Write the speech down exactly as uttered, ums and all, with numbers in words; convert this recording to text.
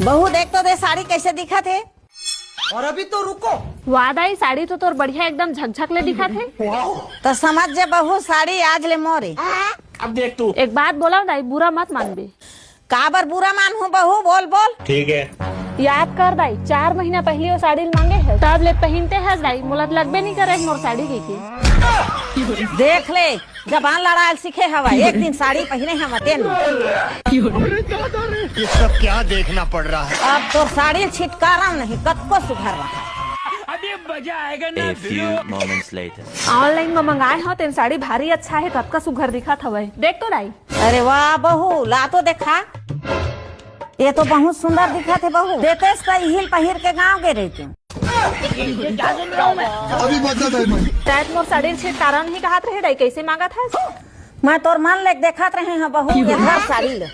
बहू, देख तो दे, साड़ी कैसे दिखत हे। और अभी तो रुको। वाह दाई, साड़ी तो तोर बढ़िया, एकदम झकझक ले दिखत हे। तो समझ जे बहू, साड़ी आज ले मोरे। अब देख तू। एक बात बोला दाई, बुरा मत मानबे। काबर बुरा मानहूँ बहू, बोल बोल। ठीक है। याद कर दाई, चार महीना पहली वो साड़ी मांगे हे, तब ले पहिनते हस दाई, मोला तो लगबे नहीं करे मोर साड़ी के। देख ले, जबान लड़ायल सीखे हवा, एक दिन साड़ी पहिने हवा तेन। ये सब क्या देखना पड़ रहा है? अब तो साड़ी छिटकारा नहीं, कतको सुघर रहा। अभी मजा आएगा ना। A few moments later. Online में मंगाए हो तेन साड़ी भारी अच्छा है, कतका सुघर दिखत हवय, देख तो दाई। अरे वाह बहू, ला तो देखा, ये तो बहुत सुंदर दिखत हे बहू। देतेस त इहिल पहिर के गांव गे रहितेंव। अभी बदला दाई मन। तैं मोर साड़ी ल छिटकारा नहीं कहत रहे दाई, कैसे मांगत हस? मैं तोर मन ले देखत रहे हंव बहू, ये हर साड़ी ले।